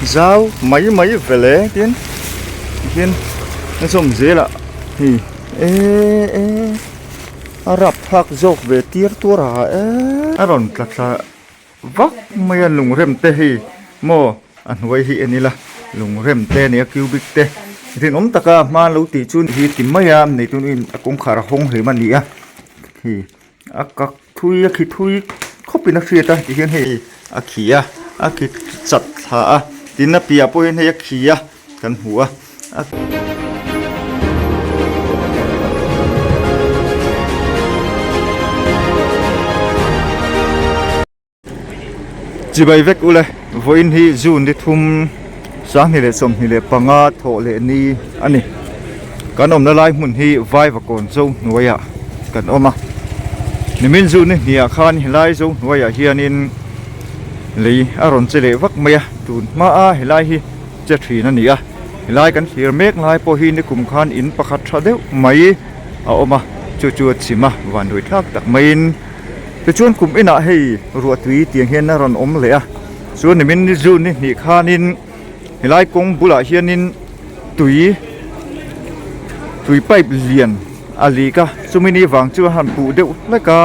Zau mai mai vele tin tihian a zawm zel ah hei eee eee a rapthlak zawk ve tir tuar a eee a rawn tla thla vak mai a lungrem te hei maw a hnuai hi en ila lungrem te a ni a cubic te rinawm taka hma an lo tih chu hi ti mai a nei tun in a kawngkhar a hawng hlem a ni a hei. A kak thui a khi thui khawpin a hriat a tihian hei a khi a a khi chat thla a tin a piah pawh hian hei a khi a kan hmu a a. Chibai vek ule vawiin hi June ni thum 2025 thawh leh ni a ni. Kan awmna lai hmun hi Vaivakawn zo hnuaiah kan awm a. Nimin June ni hniah khan helai zo hnuaiah hianin lei a rawn che leh vak mai a, tun hmaa helai hi che thin a ni a. Helai kan thlir mek lai pawh hi nikum khan in pakhat tha deuh mai a awm a, chu chu a chim a, vanduai thlak tak maiin. Tichuan kum inah hei ruahtui tiang hian a rawn awm leh a, chuan nimin ni June ni hnih khanin helai kawng bulah hianin tui tui pipe lian a lik a, chumi ni vang chu a han puh deuh hlek a,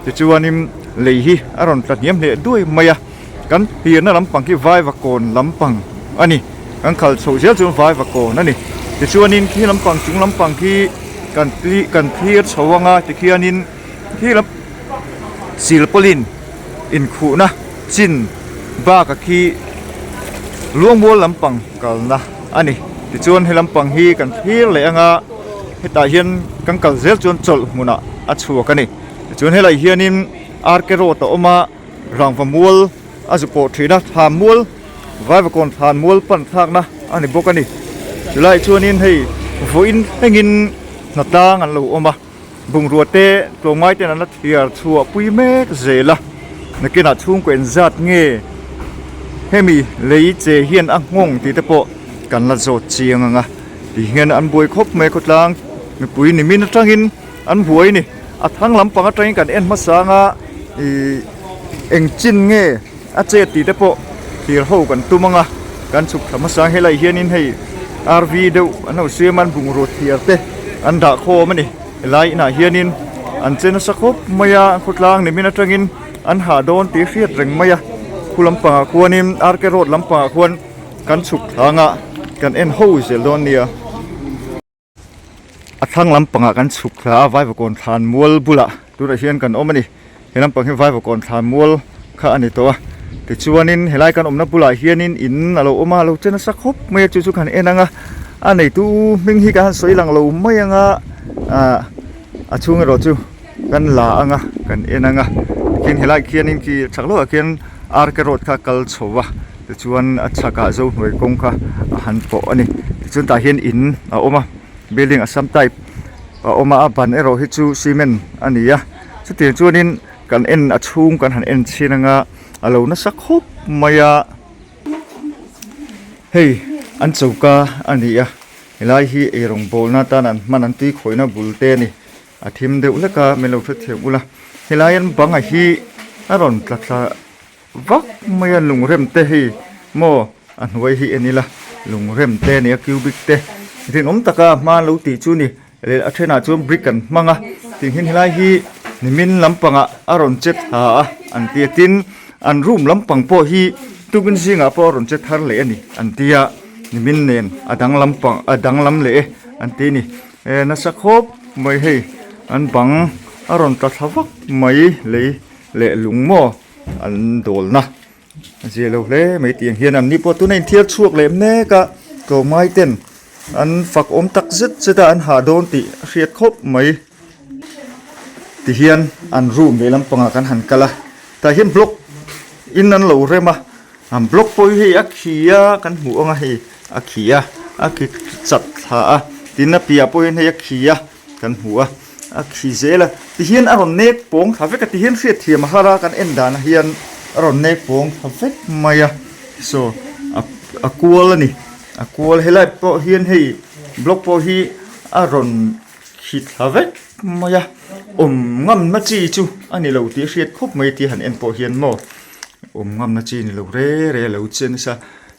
tichuanin lei hi a rawn tla hniam hleh duai mai a, kan tirna lampang khi Vaivakawn lampang a ni, kan khal chhoh zel chuan Vaivakawn a ni, tichuanin khi lampang chung lampang khi kan kan thlir chho anga tikhianin. Khi lam silpawlin inkhuhna chin bak a khi luangmual lampang kalna a ni. Tichuan he lampang hi kan thlir leh anga hetah hian kan kal zel chuan chawlh hmunah a chhuak a ni. Tichuan helai hianin RK road a awm a, rangva mual a zu pawh thin a, thlan mual Vaivakawn thlan mual pan thlakna a ni bawk a ni. Chulaiah chuanin hei vawiin thlengin hnatlang an lo awm a. Bungrua te tlawmngai ten an la thiar chhuah pui mek zel a, nakinah chhungkaw engzat nge hemi lei che hian a nghawng tih te pawh kan la zawt chiang ang a, ti hian an buai khawp mai khawtlang mipui nimin atangin an buai a ni, a thang lampang atangin kan en hmasa ang a ih eng chin nge a chet tih te pawh thlir ho kan tum ang a, kan chhuk thla hmasa ang helai hianin hei RV deuh an lo siam a an bungraw thiar te an dah khawm a ni helai inah hianin an che nasa khawp mai a an khawtlang nimin atangin an hah dawn tih hriat reng mai a khu lampangah khuanin RK road lampangah khuan kan chhuk thla ang a kan en ho zel dawn a nia. A thlang lampangah kan chhuk thla a Vaivakawn thlan mual bulah tunah hian kan awm a ni he lampang hi Vaivakawn thlan mual kha a ni tawh a tichuanin helai kan awmna bulah hianin in a lo awm a a lo che nasa khawp mai a chu chu kan en ang a a neitu hming hi kan han sawi lang lo mai ang a ah a chhung erawh chu kan la ang a kan en ang a tin helai khianin khi chhak lawkah khian RK road kha a kal chho va tichuan a chhakah zohnuai kawng kha a han pawh a ni tichuan tah hian in a awm a building assam type a awm a a ban erawh hi chu cement a ni a chutiang chuanin kan en a chhung kan han en chhin anga a lo nasa khawp mai a hei an choka a ni a helai hi eirawng bawlna atan an hman an tui khawihna bul te a ni. A thim deuh hlek a min lo hrethiam ula helai an banga hi a rawn tla thla vak mai a lungrem te hei maw a hnuai hi en ila lungrem te a ni a cubic te rinawm taka hma an lo tih chu ni leh a thenah chuan brick an hmang a tih hin helai hi nimin lampangah a rawn che thla a an ti a tin an room lampang pawh hi tukin zingah pawh a rawn che thar leh a ni an ti a nimin nen a dang lampang a danglam leh e an ti a ni. Eh nasa khawp mai hei an bang a rawn tla thla vak mai lei leh lung maw an dawlna a zia lo hle mai tih ang hian an ni pawh tuna inthiar chhuak leh mek a tlawmngai ten an fak awm tak zet zet a an hah dawn tih a hriat khawp mai ti hian an room leh lampangah kan han kal a tah hian block in an lo rem a. An block pawh hi hei a khi a kan hmuh ang a hei a khi a a khi chat thla a tin a piah pawh hian hei a khi a kan hmu a a khi zel a tihian a rawn nek pawng thla vek a tihian hriatthiam a har a kan en danah hian a rawn nek pawng thla vek mai a saw a a kual a ni a kual helai pawh hian hei block pawh hi a rawn khi thla vek mai a awm ngamna chi chu a ni lo tih a hriat khawp mai tih han en pawh hian maw. Awm ngamna chi ni lo re re a lo che nasa.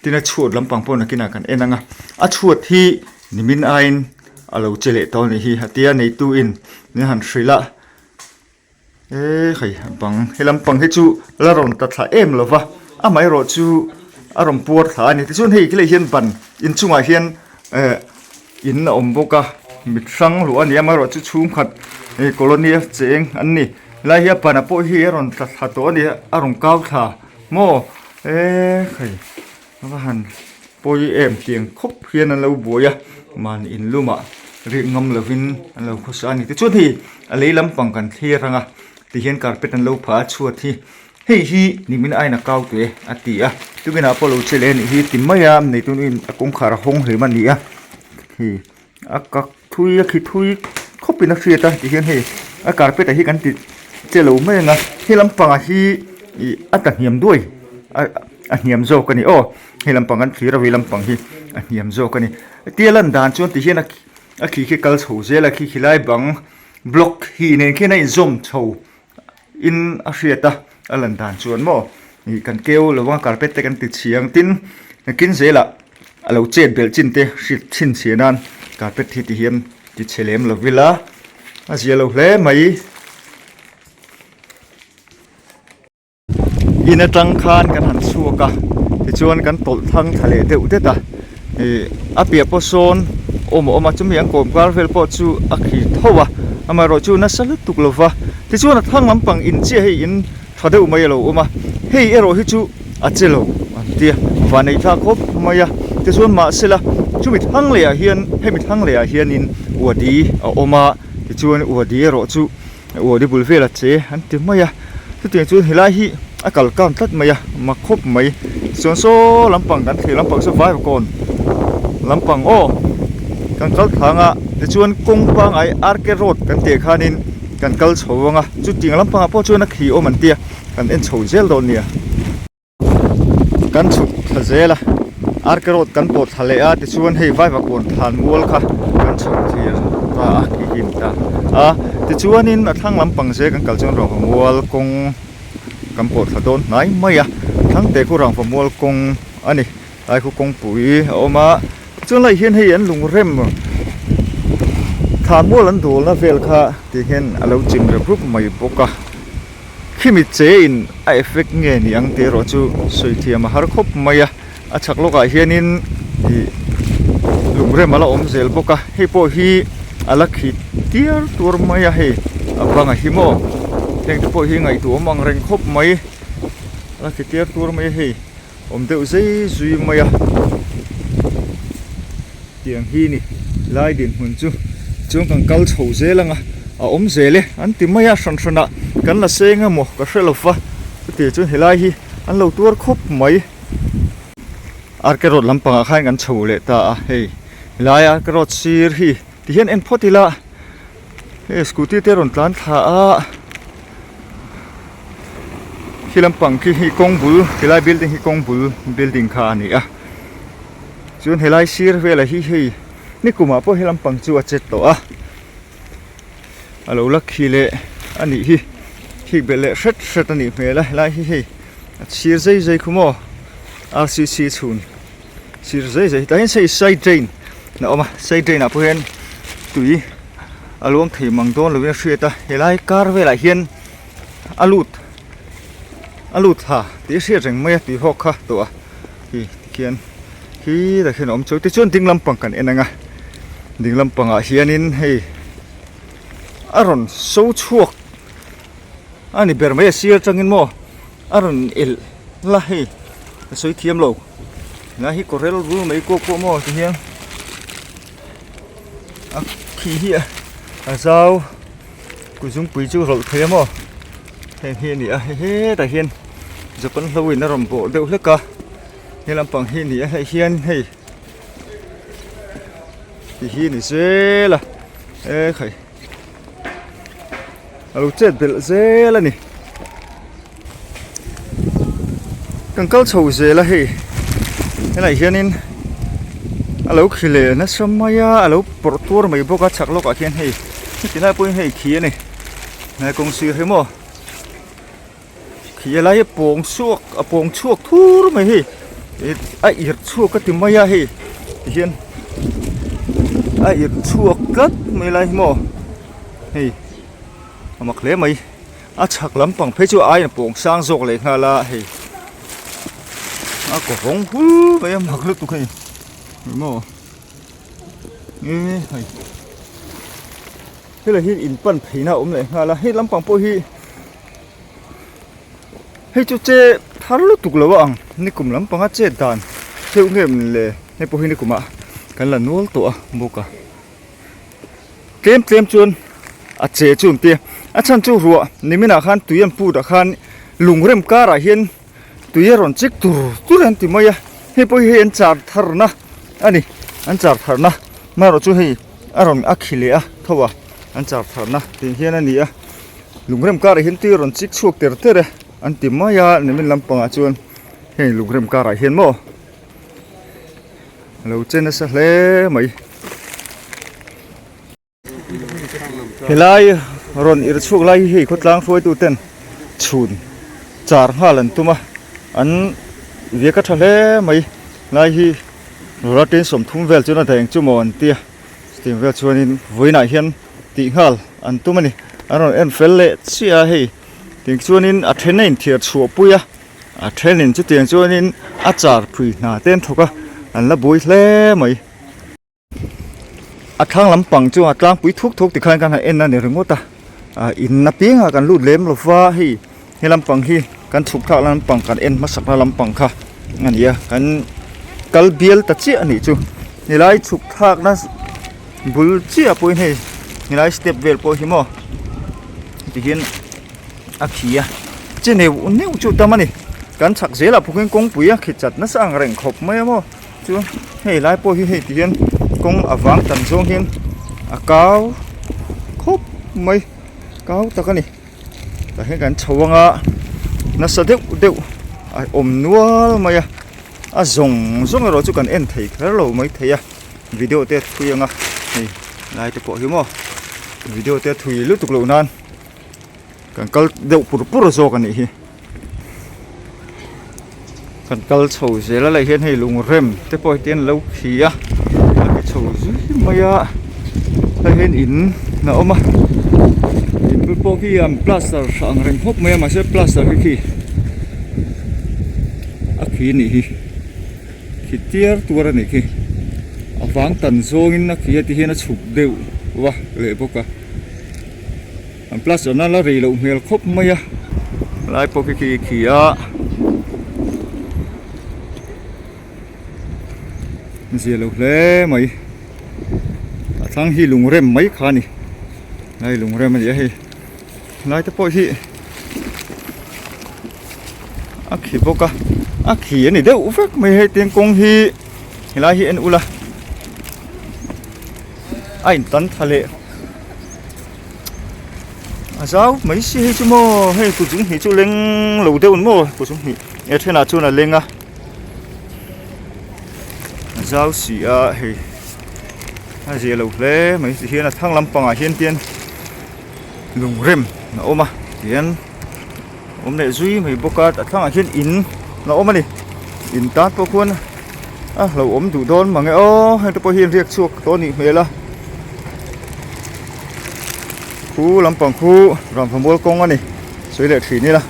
Tin a chhuat lampang pawh nakinah kan en ang a, a chhuat hi nimin aiin a lo che leh tawh a nih hi a tia neitu in min han hrilh a, e hei bang he lampang hi chu la rawn ta thla em lo va, amaherawh chu a rawn puar thla a ni tichuan hei khilaiah hian ban inchungah hian eh in a awm bawk a mit hrang luh a ni a amaherawh chu chhungkhat eh colony a cheng an ni helai hi a ban ah pawh hi a rawn tla thla tawh a ni a a rawn kau thla maw. E khai a va han pawi em tiang khawp hian an lo buai a mahni in lumah riak ngam lovin an lo khawsa a ni tichuan hei a lei lampang kan thlir ang a tihian carpet an lo phah a chhuat hi hei hi nimin aiin a kau teh e a ti a tukinah pawh a lo che leh a nih hi ti mai a neitunu a kawngkhar a hawng hlem a ni a hei a kak thui a khi thui khawp in a hriat a ti hian hei a carpet ah hi kan ti che lo mai ang a he lampangah hi ih a tla hniam duai a a hniam zawk a ni aw he lampang kan thlir a vei lampang hi a hniam zawk a ni tia lan dan chuan ti hian a a khi khi kal chho zel a khi khi lai bang block hi nen khian a inzawm chho in a hriat a a lan dan chuan maw ih kan keu lo a carpet te kan ti chhiang tin nakin zelah a lo chet belh chin te hriat chhin chhiah nan carpet hi ti hian ti chhe lem lo ila a zia lo hle mai. In atang khan kan han chhuak a tichuan kan tawlh thang thla leh deuh det a ih a piah pawh sawn awm a awm a chumi an kawm kar vel pawh chu a khi tho a amaherawh chu nasa lutuk lo va tichuan a thlang lampang in chiah hei in tha deuh mai a lo awm a hei erawh hi chu a che lo an tia vanei thlak khawp mai a tichuan mahsela chumi thlang leh ah hian hemi thlang leh ah hianin uadi a awm a tichuan uadi erawh chu Uadi bul vel a che an ti mai a chutiang chuan helai hi a kal kang tlat mai a mak khawp mai chuan saw lampang kan thlir lampang saw vaivakawn lampang aw kan kal thlang a tichuan kawng pangai R K road kan tih khanin kan kal chho ang a chutiang lampangah pawh chuan a khi awm an tia kan en chho zel dawn nia. Kan chhuk thla zel a R K road kan pawh thla leh a tichuan hei Vaivakawn thlan mual kha kan chhuk thlir ta a khi hi a ni ta a tichuanin a thlang lampang zel kan kal chuan rangva mual kawng kan pawh thla dawn hnai mai a thlang te khu rangva mual kawng a ni tlai khu kawngpui a awm a tichuan lai hian hei an lungrem thlan mual an dawlna vel kha ti hian a lo chim rep rup mai bawk a. Khimi che in a effect nge ni ang tih erawh chu sawi thiam a har khawp mai a, a chhak lawkah hianin ih lungrem a la awm zel bawk a, hei pawh hi a la khi tiar tur mai a hei a bang a hi maw heng te pawh hi ngaihtuah awm ang reng khawp mai a la khi tiar tur mai a hei. Awm deuh zai zui mai a, tiang hi ni lai dinhmun chu chuan kan kal chho zel ang a, a awm zel e an ti mai a hran hran ah kan la seng a maw ka hre lo va chutiang chuan helai hi an lo tuar khawp mai. R K road lampang ah khan kan chho leh ta a hei helai R K road sir hi ti hian en phawt ila hei scooty te a rawn tlan thla a. Khi lampang khi hi kawng bul helai building hi kawng bul building kha a ni a chuan helai sir velah hi hei nikumah pawh he lampang chu a che tawh a a lo la khi leh a nih hi khik belh leh hret hret a nih hmel a helai hi hei a chhir zai zai khu maw R C C chhun sir zai zai tah hian hei side drain a awm a side drain ah pawh hian tui a luang thei mang dawn lovin a hriat a helai kar velah hian a lut a lut thla tih a hriat reng mai a tui hawk kha tawh a hi tikhian khilai khian a awm chho tichuan ding lampang kan en ang a ding lampangah hianin hei a rawn so chhuak a ni ber mai a sir atangin maw a rawn elh la hei ka sawi thiam lo helai hi kawrel rul mai kuak pawh maw tihian a khi hi a zau. Kuzungpui chu rawlh thei a maw heng hi a ni a hei hetah hian Japan hlo in a rawn bawh deuh hlek a he lampang hi a ni a hei hian hei ti hi a ni zel a ekhai a lo chet belh zel a ni kan kal chho zel a hei helaiah hianin a lo khi leh nasa mai a a lo pawrh tuar mai bawk a chhak lawkah khian hei heti lai pawhin hei khi a ni helai kawng sir hi maw khi a lai hi a pawng chhuak a pawng chhuak thur mai hei. A irh chhuak a ti mai a hei tihian a irh chhuak tlat mai lai hi maw hei a mak hle mai a chhak lampang phei chu a aiin a pawng sang zawk leh nghal a hei a kaw hawng hul mai a mak lutuk hei ni maw e hei helai hian in pan pheina a awm leh nghal a hei lampang pawh hi. Hei chu che thar lutuk lo a ang nikum lampanga chet dan theuh nge maw le hei pawh hi nikumah kan la nual tawh a bawk a tlem tlem chuan a che chu an tia a chhan chu ruah niminah khan tui an put ah khan lung rem karah hian tui a rawn chik tur tur an ti mai a hei pawh hi hei an char tharna a ni an char tharna marawh chu hei a rawn a khi leh a tho a an char tharna tih hian a ni a. Lungrem karah hian tui a rawn chik chhuak ter ter e an ti mai a nimin lampangah chuan heng lungrem karah hian maw a lo che nasa hle mai. Helai rawn irh chhuak lai hi hei khawtlang hruaitu ten chhun char nghal an tum a an viak a tha hle mai lai hi rawra tin 30 vel chuan a daih ang chu maw an tia. Chutiang vel chuanin vawiinah hian tih nghal an tum a ni. An rawn en fel leh chiah a hei. Tiang chuanin a then a inthiar chhuah pui a, a thenin chutiang chuanin a char phui hna te an thawk a, an la buai hle mai. A thlang lampang chu a tlangpui thuk thuk tikhan kan han en a ni ringawt a, ah in apiangah kan lut lem lo va hei he lampang hi kan chhuk thlak lampang kan en hmasak na lampang kha a ni a kan kal bial ta chiah a nih chu helai chhuk thlak na bul chiah pawhin hei helai step vel pawh hi maw tihian a khi a che neuh neuh chu tam a ni kan chhak zelah pawh khian kawngpui a khi chat nasa ang reng khawp mai a maw chu hei lai pawh hi hei tihian kawng a vang tam zawng hian a kau khawp mai kau tak a ni. Tah hian kan chho anga nasa deuh deuh a awm nual mai a a zawng zawng erawh chu kan en thei kher lo mai thei a video te a thui anga hei lai te pawh hi maw video te a thui lutuk loh nan kan kal deuh pur pur zawk a nih hi. Kan kal chho zel a leh hian hei lungrem te pawh hetiang an lo khi a a ti chho zui mai a hei hian in a awm a in bul pawh khi an plaster tha ang reng khawp mai a mahse plaster hi khi a khi a nih hi khi tiar tuar a nih khi a vang tan zawngin a khi a ti hian a chhuk deuh va leh bawk a. An plaster na la rei loh hmel khawp mai a lai pawh khi khi khi a zia lo hle mai a thlang hi lungrem mai kha a ni lai lungrem a ni a hei lai te pawh hi a khi bawk a a khi a ni deuh vek mai hei tiang kawng hi helai hi en ula a intan tha leh. A zau mai si hei chu maw hei kut zung hnih chu leng lo deuh maw kut zung hnih e thenah chuan a leng a a zau si a hei a zia lo hle mai ti hian a thlang lampangah hian tian lungrem a awm a tihian awm leh zui mai bawk a a thlangah hian in a awm a ni in tan pawh khuan a hlauhawm duh dawn mang e aw heng te pawh hi an riak chhuak tawh a nih hmel a khu lampang khu rangvamual kawng a ni sawi leh thin ila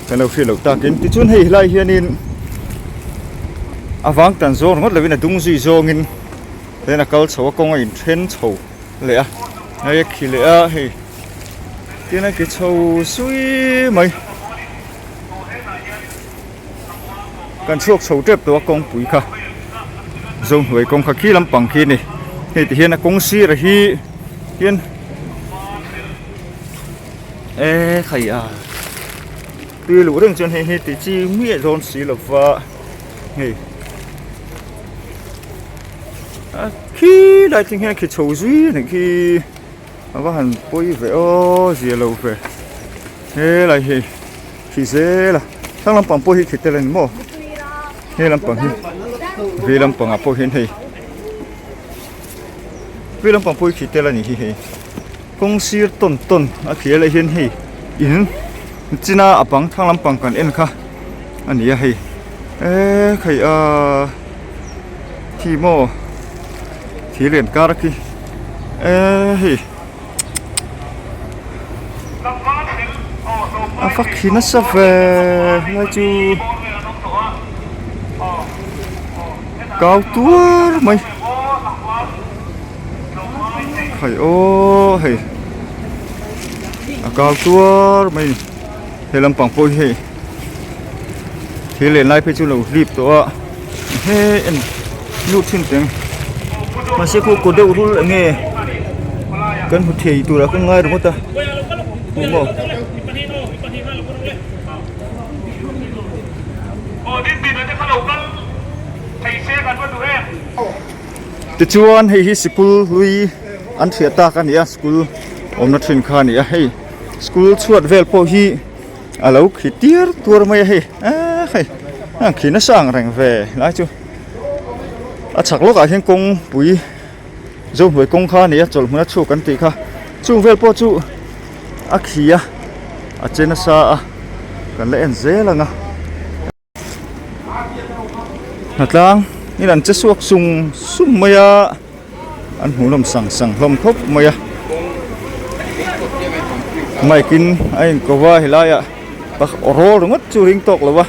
kan lo hriat loh takin tichuan hei helai hianin a vang tan zawng ringawt lovin a dung zui zawngin tihian a kal chho a kawng a inthen chho leh a hei a khi leh a hei. Tin a ke chho sui mai kan chhuak chho tep tawh a kawngpui kha zohnuai kawng kha khi lampang khi a ni hei ti hian a kawng sir a hi hian e khai a tui luh reng chuan hei hi ti chi miah dawn si lova hei a khi lai thleng hian a khi chho zui a nih khi. A va han pawi ve aw zia lo ve helai hi khi zel a thlang lampang pawh hi khi tel a ni maw he lampang hi vei lampangah pawh hian hei vei lampang pawh hi khi tel a ni hi hei kawng sir tawn tawn a khi a leh hian hei in china a bang thlang lampang kan en kha a ni a hei. E khai a khi maw thir lian kar khi e hei a fak hi nasa ve helai chu kau tuar mai khai aw hei a kau tuar mai a ni he lampang pawh hi hei thir len lai phei chu lo hlip tawh a he en lut thin teng mahse khu kaw deuh rul eng nge kan hmu thei turah ka ngai ringawt a khu maw. Tichuan hei hi sikul hlui an hriat tak a ni a school awmna thin kha a ni a hei school chhuat vel pawh hi. A lo khi tir tuar mai a hei eee hei a khi nasa ang reng ve lai chu a chhak lawkah hian kawngpui zohnuai kawng kha a ni a chawlh hmun a chhuk an tih kha chung vel pawh chu a khi a a che nasa a kan la en zel ang a. Hnatlang in an che chhuak sung sung mai a an hmuh hlawm sang sang hlawm khawp mai a mike in a in ko a helai ah aw rawl ringawt chu ring tawk lo a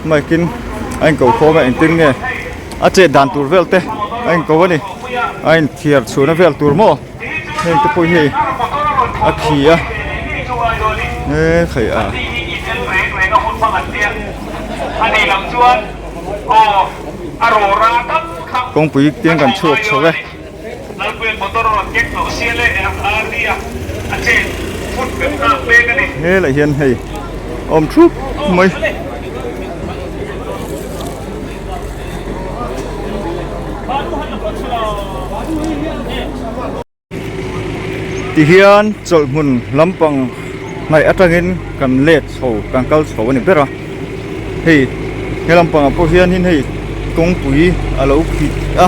mike in a in ko khawm a engtin nge a chet dan tur vel te a in ko a ni a in thiar chhuahna vel tur maw heng te pawh hi hei a khi a he khai a. Kawngpui tiang kan chhuak chho e. Helai hian hei awm thup mai. Tihian chawlhhmun lampang hnaih atangin kan let chho kan kal chho a ni ber a hei he lampangah pawh hianin hei kawngpui a lo khit a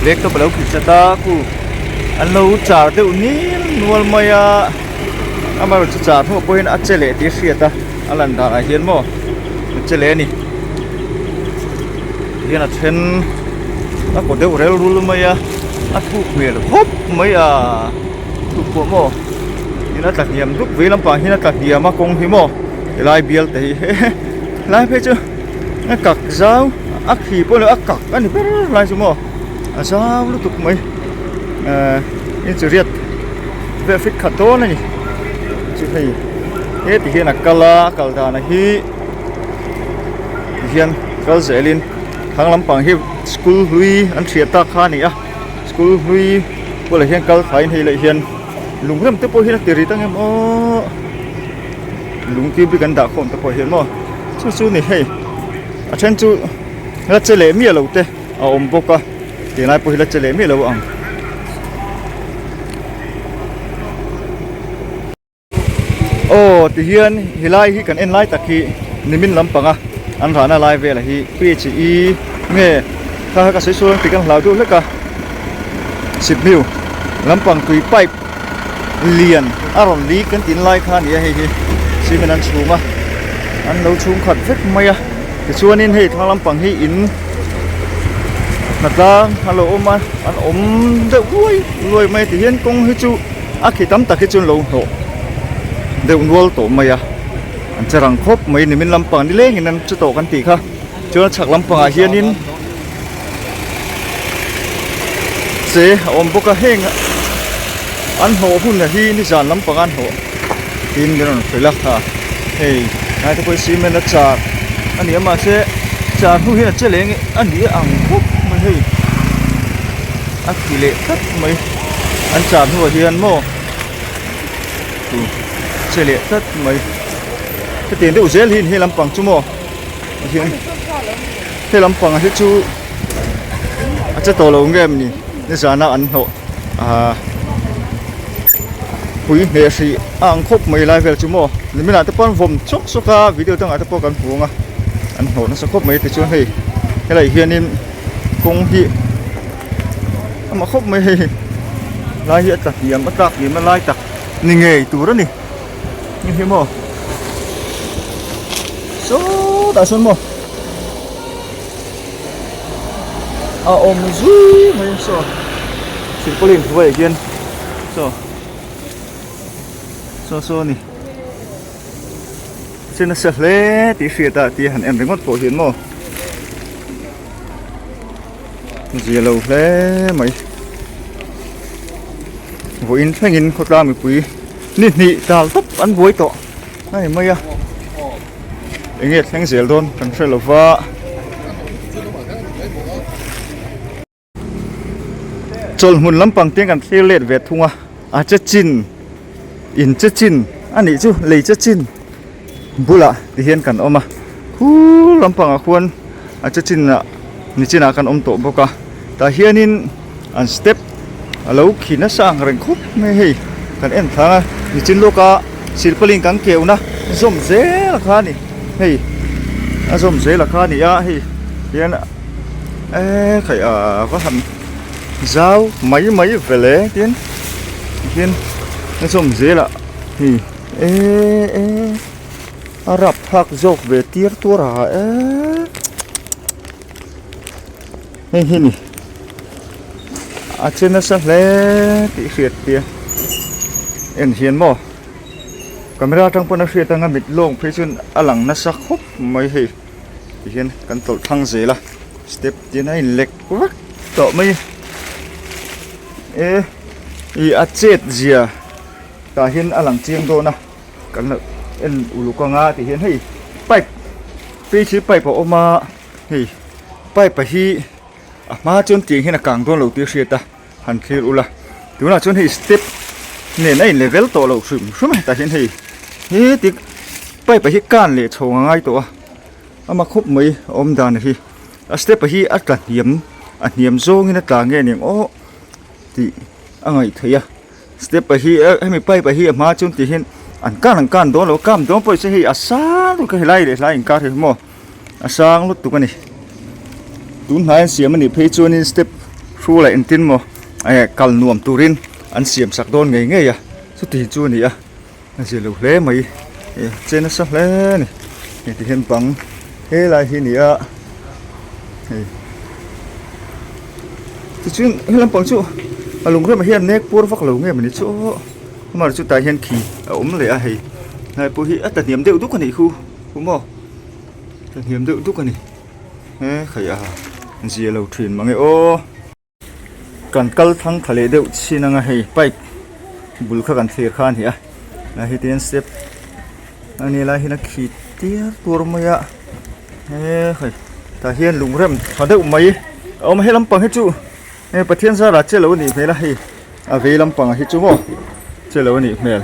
black top a lo khit chat a khu an lo char deuh nil nual mai a amaherawhchu char hnuah pawh hian a che leh tih a hriat a a lan danah hian maw a che leh a ni hian a then a kaw deuh rel rul mai a a thuk hmel khawp mai a thuk pawh maw tin a tla hniam dup vei lampang hian a tla hniam a kawng hi maw helai bial te hi helai phei chu a kak zau a khi pawh a kak a ni ber lai chu maw a zau lutuk mai ehh inch riat vel fit khat dawn a ni chu hei heti hian a kal a a kal dan hi tihian kal zelin thlang lampang hi school hlui an hriat tak kha a ni a school hlui bulah hian kal thlain hei leh hian lung rem te pawh hian a ti rit ang em aw lung cubic an dah khawm te pawh hian maw chu chu ni hei a then chu la che leh miah lo te a awm bawk a tunlai pawh hi la che leh miah lo ang. Aw tihian helai hi kan en lai tak hi nimin lampanga an rahna lai velah hi PHE nge kha kha ka sawi sual ang tih kan hlau deuh hlek a sipmiu lampang tui pipe lian a rawn leak kan tin lai kha a ni a hei hi cement an chhum a an lo chhung khat vek mai a tichuanin hei thlang lampang hi in hnatlang a lo awm a an awm deuh luai luai mai a tihian kawng hi chu. A khi tam tak hi chu an lo hnawh deuh nual tawh mai a, an che rang khawp mai nimin lampang ni lengin an che tawh kan tih kha chuan a chhak lampangah hianin che a awm bawk a heng an hnawh hun hi nizan lampanga an hnawh tiin min rawn hrilh a ha hei hnai te pawh hi cement a char a ni a mahse char hnu hian a che leng a ni ang khawp mai hei a khi leh tlat mai. An char hnuah hian maw tu che leh tlat mai hetiang deuh zel hi he lampang chu maw hian he lampang hi chu a che tawh lo nge ni nizana an hnawh ah pui hneh hrih a ang khawp mai lai vel chu maw niminah te pawh an vawm chawk chawk a video dangah te pawh kan hmu ang a an hnawh nasa khawp mai tichuan hei helai hianin kawng hi. Amah khawp mai hei lai hi a tla hniam a tlak hniam na lai tak ni ngei tur a ni ni hi maw sawtah sawn maw. a awm zui mai a saw silpauline hnuaiah hian saw saw saw a ni che nasa hle tih hriat a tia han en ringawt pawh hian maw zia lo hle mai vawiin thlengin khawtlang mipui ni hnih dal tawp an buai tawh a ni mai a enge thleng zel dawn kan hre lo va. Chawlhmun lampang te kan thlir let ve thung a, a che chin in che chin a nih chu lei che chin bulah ti hian kan awm a khu lampangah khuan a che chin ah nichinah kan awm tawh bawk a tah hianin an step a lo khi nasa ang reng khawp mai hei kan en thlang a nichin lawka silpaulin kan keuhna zawm zel kha a ni hei a zawm zel kha a ni a hei hian. Eee khaih a va han zau mai mai vele tin tihian a zawm zelah hei eee eee a rap thlak zawk ve tir tur a eee hei hi ni a che nasa hle tih hriat tia en hian maw camera atang pawn a hriat anga mit lawng phei chuan a lang nasa khawp mai hei. Tihian kan tawlh thlang zel a step tin a in lek vek tawh mai e ih a chet zia tah hian a lang chiang dawn a kan lo en uluk anga ti hian hei pipe phei chu pipe a awm a hei pipe a hi a hma chuan tiang hian a kang dawn lo tih a hriat a han thlir ula tunah chuan hei step nen a in level tawh loh hrim hrim a hetah hian hei heti pipe ah hi kan leh chhawng a ngai tawh a ama khawp mai a awm dan hi a step ah hi a tla hniam a hniam zawngin a tla nge niang aw tih a ngaih theih a step ah hi hemi pipe ah hi a hma chuan ti hian an kan an kan dawn lo a kam dawn pawh hi hei a sang lutuk a helai leh helai inkar hi maw. A sang lutuk a ni tun hnai an siam a nih phei chuanin step hru leh engtin maw eh kal nuam turin an siam sak dawn ngei ngei a chuti chu a ni a a zir lo hle mai eh che nasa hle a ni hei ti hian bang helai hi a ni a hei tichuan he lampang chu a lung remah hian nek puar vak lo nge mawni chu amaherawhchu chutah hian khi a awm leh a hei helai pawh hi a tla hniam deuh duk a nih khu. Hu maw ka hniam deuh duk a ni he khaih a zia lo thin mange aw kan kal thang tha leh deuh chin anga hei pipe bul kha kan thlir kha a ni a lai hi tihian step a ni lai hian a khi tiar tur mai a he hei tah hian lung rem tha deuh mai a awm a he lampang hi chu hei Pathian zara che lo a nih hmel a hei a vei lampang ah hi chu maw che lo a nih hmel.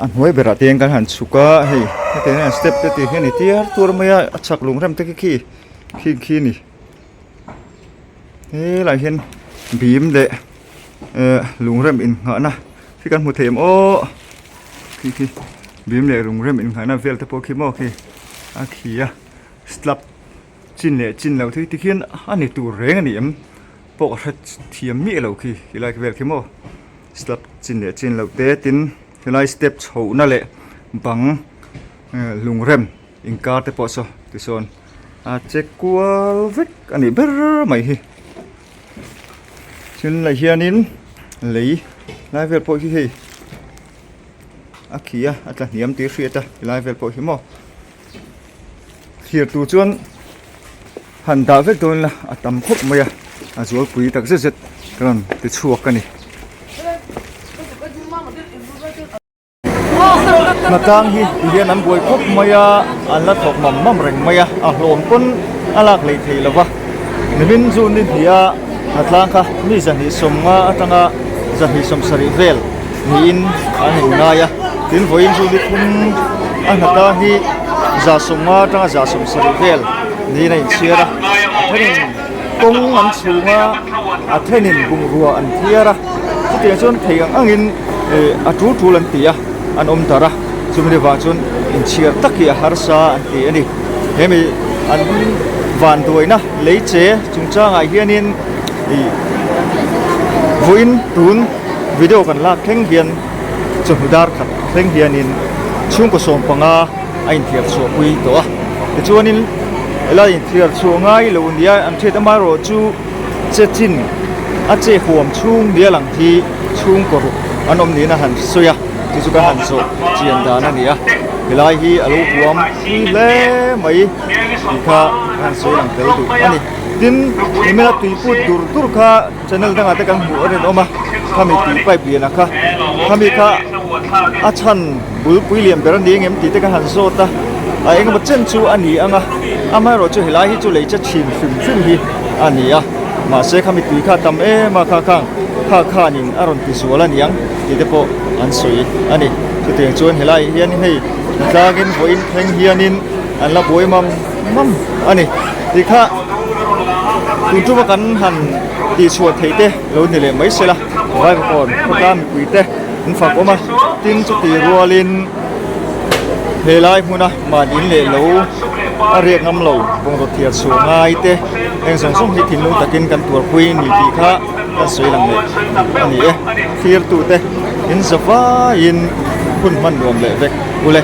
A hnuai berah te hian kan han chhuk a hei hetiang hian step te tih hi a ni tiar tur mai a a chhak lung rem te khi khi khi khi a ni helaiah hian bim leh eh lung rem innghahna khi kan hmu thei em aw khi khi bim leh lung rem innghahna vel te pawh khi maw khi a khi a slab chin leh chin loh te tikhian a ni tur reng a ni em pawh ka hre thiam miah lo khi helai vel khi maw. Slab chin leh chin loh te tin helai step chhohna leh bang lungrem inkar te pawh saw tisawn a che kual vek a nih ber mai hi thil lah hianin lei lai vel pawh hi hei a khi a a tla hniam tih a hriat a helai vel pawh hi maw. Thlir tur chuan han dah vek dawn ila a tam khawp mai a a zualpui tak zet zet ka rawn ti chhuak a ni. Hnatlang hi ti hian an buai khawp mai a an la thawk mam mam reng mai a a hlawm pawn a lak leh theih lo va nimin chu ni hnih a hnatlang kha mi 250 atanga 270 vel niin an inngai a. Tin vawiin chu ni thum a hnata hi 150 atanga 170 vel niin a inchhiar a a thenin kawng an chhung a a thenin bungrua an thiar a chutiang chuan thei ang angin ih a tul tul an ti a an awm darh a chumi vang chuan inchhiar tak hi a harsa an ti a ni hemi an vanduaina lei che chungchangah hianin ih vawiin tun video kan lak thleng hian. Chawhnu dar khat thleng hianin chhungkaw 15 a inthiar chhuahpui tawh a, tichuanin Helai inthiar chhuah ngai lo nia an hriat amaherawh chu che chin a che huam chhung nia lang hi chhungkaw ruk an awm niin a han sawi a chu chu kan han zawh chian dan a ni a helai hi a lo huam pui hle mai tih kha ka han sawi lang tel duh a ni tin nimina tui put dur dur kha channel dangah te kan hmuh a rinawm a khami tui pipe lian a kha khami kha a chhan bulpui lian ber a ni engem tih te kan han zawt a a engemaw chen chu a ni ang a amaherawh chu helai hi chu lei che chhin hrim hrim hi a ni a mahse khami tui kha a tam em a kha khang kha khanin a rawn ti zual a niang tih te pawh an sawi a ni chutiang chuan helai ah hian hei tlangin vawiin thleng hianin an la buai mam mam a ni tih kha tun tuma kan han tihchhuah theih te lo ni leh mai se la Vaivakawn khawtlang mipui te an fak awm a tin chuti rualin helai hmuna mahni in leh lo a riak ngam lo bungraw thiar chhuah ngai te heng zawng zawng hi thinlung takin kan tuarpui ni tih kha kan sawi lang leh a ni e thirtute in za vaiin hun hman nuam leh vek ule.